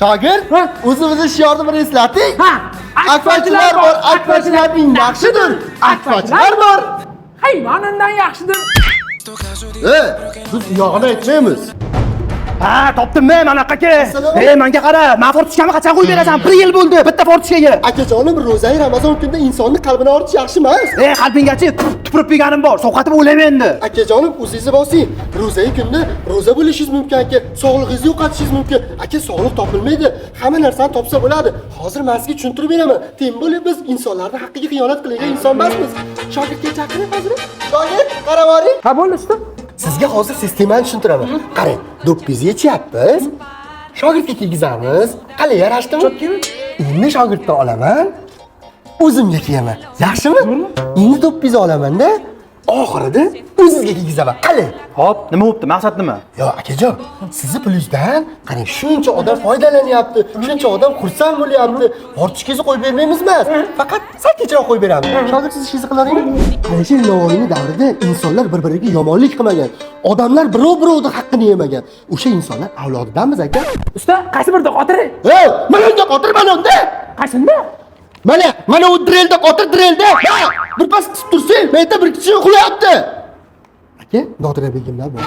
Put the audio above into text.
Shogird, o'zimizni shiorni bir eslating. Ha, Akfachilar bor, akfachilarning yaxshidir. Akfachilar bor. Hayvonundan yaxshidir. E, biz uyog'ini aytmaymiz. Ha, topdimmi mana aka? Assalomu Ey, menga qara, men fortichkani qachon qo'yib berasan? 1 yil bo'ldi, bitta fortichkaga. Akajonim, ro'zai Ramazon kunida insonni qalbini og'ritish yaxshi emas. Ey, qalbinggachi tupurib qo'yganim bor, sovqatib o'layman endi. Akajonim, o'zingizni bosing. Ro'zai kunda ro'za bo'lishingiz mumkin aka, sog'lig'ingizni yo'qotishingiz mumkin. Aka, sog'liq topilmaydi. Hamma narsani topsa bo'ladi. Hozir men sizga tushuntirib beraman. Tem bo'lib biz insonlarning haqqiga xiyonat qilgan inson emasmiz. Shogirdga chaqiring hozir. Shogird, qarab oling. Ha, bo'ldi usta. Sizga hozir sistemani tushuntiraman. Qarang, do'ppizni yechyapmiz. Shogirdga kiygizamiz. Qalay yarashdimi? Endi shogirddan olaman. O'zimga kiyaman. Yaxshimi? Endi do'ppizni olaman-da, oxirida o'zizga kiygizaman. Qalay? Hop, nima bo'pti? Maqsad nima? Yo, akajon, sizni pulingizdan qarang, shuncha odam foydalanyapti, shuncha odam xursand bo'lyapti. Fortichkangizni qo'yib bermaymiz emas, faqat sal kechroq qo'yib beramiz. Shogird, siz ishingizni qilaveringmi? Alisher Navoiyni davrida insonlar bir-biriga yomonlik qilmagan. Odamlar birov-birovni haqqini yemagan. O'sha insonlar avlodidanmiz, aka. Usta, qaysi birida qotiring? Ey, mana unda qotir, mana unda. Qaysinda? Mana, mana u drelda qotir, drelda. Ha, bir pas qisib tursang, mayda bir kishi uxlayapti. Aka, Nodira begimlar bor.